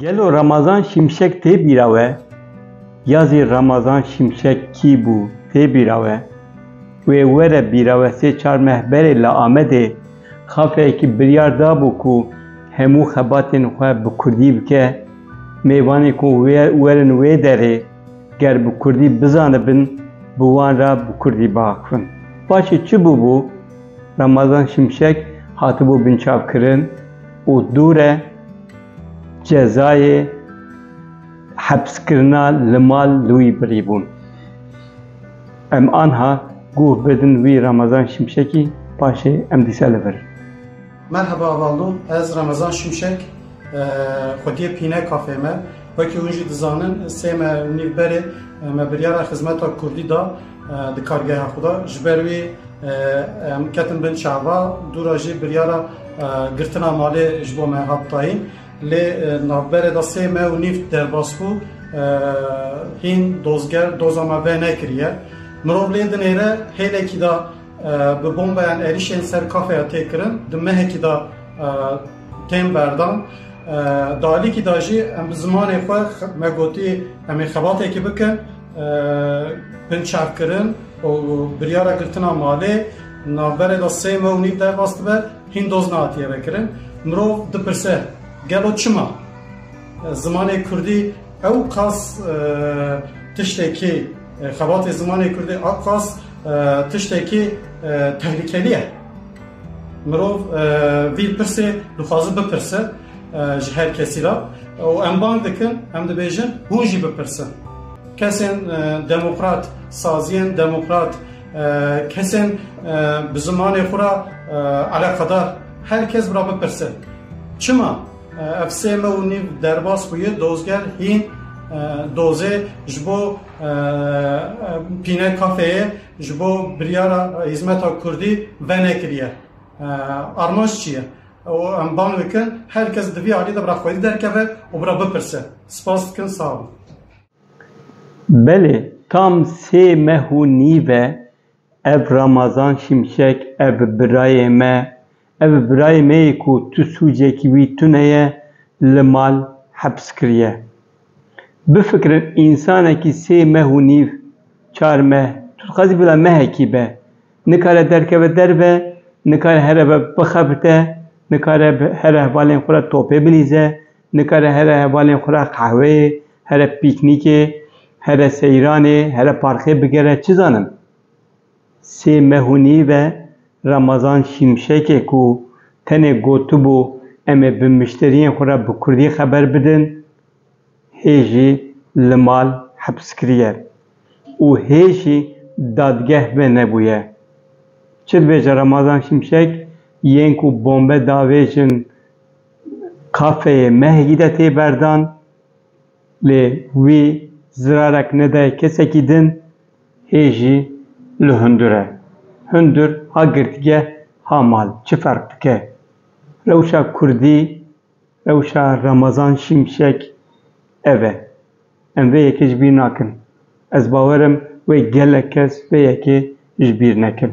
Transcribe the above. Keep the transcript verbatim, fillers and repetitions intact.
Gelo Ramazan Şimşek tê bîra we? Ya zî Ramazan Şimşek kî bû tê bîra we? Wê were bîra we sê çar meh berê li Amedê kafeyekî biryar dabû ku hemû xebatên xwe bi kurdî bike. Mêvanê ku wê, werin wê derê ger bi kurdî bizanibin, bi wan re bi kurdî biaxivin. Paşê çi bûbû? Ramazan Şimşek hatibû binçavkirin û dû re cezayê hepskirina li mal li wî birîbûn. Em anha guh bidin wî Ramazan Şimşekî, paşê em dîsa li vir in. Merheba avaldûn, ez Remezan Şimşek, e, xwediyê Pîne Kafê me. Wekî hûn jî dizanin, sê meh û nîv berê, e, me biryara xizmeta kurdî da, e, di kargeha xwe de. Ji ber wî, e, em ketin bin çava, dûra jî biryara, e, girtina malê ji bo me hat tayîn. Lê, e, navberê de sê meh û nîv derbas bû, e, hîn dozger doza me venekiriye. Mirov lê dinêre hêlekî de, e, bi bombeyan êrîşên ser kafeya tê kirin, di mehekî de, e, tên berdan. E, di alîkî de jî em bi zimanê xwe xe-, me gotî em ê xebatekî bikin, e, binçavkirin û biryara girtina malê navberê de sê meh û nîv derbas dibe. Hîn doz nehatiye vekirin. Mirov dipirse, gelo çima? E, zimanê kurdî ew qas, e, tiştekî, e, xebatê zimanê kurdî ew qas, e, tiştekî, e, tehlikelî ye. Mirov, e, vî pirsê dixwaze bipirse, e, ji her kesî re. Û em bang dikin, em dibêjin, hûn jî bipirsin. Kesên, e, demokrat, saziyên demokrat, e, kesên, e, bi zimanê xwe re, e, eleqedar, her kes bi re bipirse. Çima, e, ev sê meh û nîv derbas bûye, dozger hîn, e, dozê ji bo, e, e, Pîne Kafeyê, ji bo biryara hizmeta kurdî venekiriye? E, armanc çi ye? Û em bang dikin, her kes di vî alî de bi re xwedî derkeve û bi re bipirse. Spas dikin, sağ olun. Belê, tam sê meh û nîv e ev Ramazan Şimşek, ev birayê me, ev birayê me yê ku tu sûcekî wî tune ye, li mal heps kiriye. Bifikirin, însanekî sê meh û nîv, çar meh, tu dixwazî bila mehekî be, nikare derkeve derve, nikare here ve bixebite, nikare bi-, here hevalên xwe re topê bilîze, nikare here hevalên xwe re qehweyê, here pîknîkê, here seyranê, here parkê bigere, çi zanim. Sê meh û nîv e Ramazan Şimşekê ku tenê gotibû, em ê bi mişteriyên xwe re bi kurdî xeber bidin, hê jî li mal heps kiriye û hê jî dadgeh venebûye. Çi dibêje Ramazan Şimşek? Yên ku bombe davêjin kafeyê mehekî de tê berdan, lê wî zirarek nedaye kesekî din, hê jî li hundir e. Hundir ha girtîgeh ha mal, çi ferq dike? Rewşa kurdî, rewşa Ramazan Şimşek ev e. Em vê yekê ji bîr nakin. Ez bawer im wê gelek kes vê yekê ji bîr nekin.